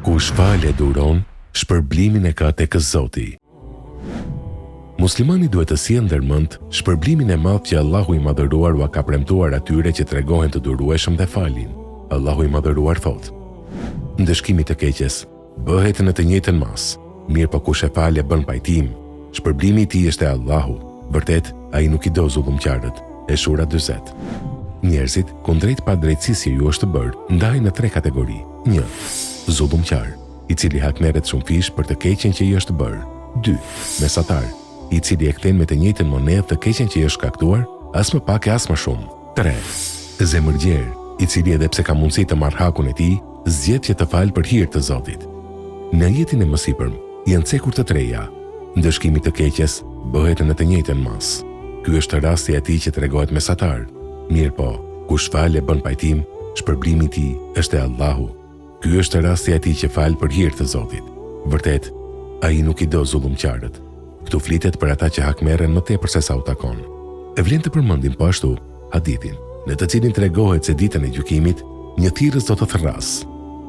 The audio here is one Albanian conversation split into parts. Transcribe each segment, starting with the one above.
Kush fal e duron, shpërblimin e ka tek Zoti. Muslimani duhet të sjellë ndër mend shpërblimin e madh që Allahu i Madhëruar ua ka premtuar atyre që tregohen të durueshëm dhe falin. Allahu i Madhëruar thotë: Ndëshkimi i të keqes bëhet në të njëjtën masë, mirëpo kush e fal e bën pajtim, shpërblimi i tij është te Allahu, vërtet Ai nuk i do zullumqarët. Esh-Shura 40. Njerëzit, kundrejt padrejtësisë që ju është bërë, ndahen në tre kategori, një. Zullumqar, i cili hakmerret shumëfish për të keqen që i është bërë. 2. Mesatar, i cili e kthen me të njëjtën monedhë të keqen që i është shkaktuar, as më pak e as më shumë. 3. Zemërgjerë, i cili edhe pse ka mundësi të marrë hakun e tij, zgjedh që të falë për hir të Zotit. Në ajetin e mësipërm janë cekur të treja. Ndëshkimi i të keqes bëhet në të njëjtën masë. Ky është rasti i atij që tregohet mesatar. Mirëpo, kush fal e bën pajtim, shpërblimi i tij është te Allahu. Ky është rasti i atij që fal për hir të Zotit. Vërtet, Ai nuk i do zullumqarët. Këtu flitet për ata që hakmerren më tepër se sa u takon. E vlen të përmendim po ashtu hadithin, në të cilin tregohet se ditën e gjykimit, një thirrës do të thërrasë,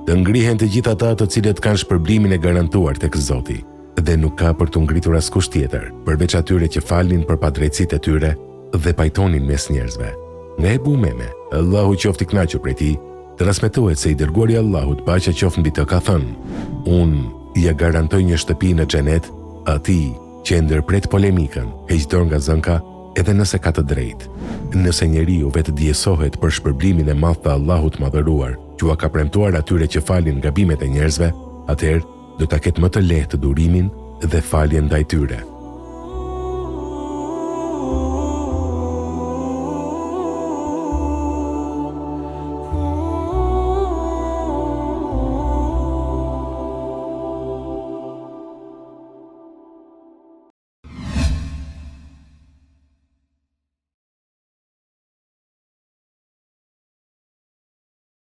Të ngrihen të gjithë ata të cilët kanë shpërblimin e garantuar tek Zoti, dhe nuk ka për t'u ngritur askush tjetër, përveç atyre që falnin për padrejtësitë e tyre dhe pajtonin mes njerëzve. Nga Ebu Umeme, Allahu qoftë i kënaqur prej tij, Transmetohet se i Dërguari i Allahut, paqja qoftë mbi të, ka thënë, Unë ia garantoj një shtëpi në Xhenet atij që e ndërpret polemikën, heq dorë nga zënka edhe nëse ka të drejtë. Nëse njeriu vetëdijesohet për shpërblimin e madh të Allahut të Madhëruar, që ua ka premtuar atyre që falin gabimet e njerëzve, atëherë do ta ketë më të lehtë durimin dhe faljen ndaj tyre.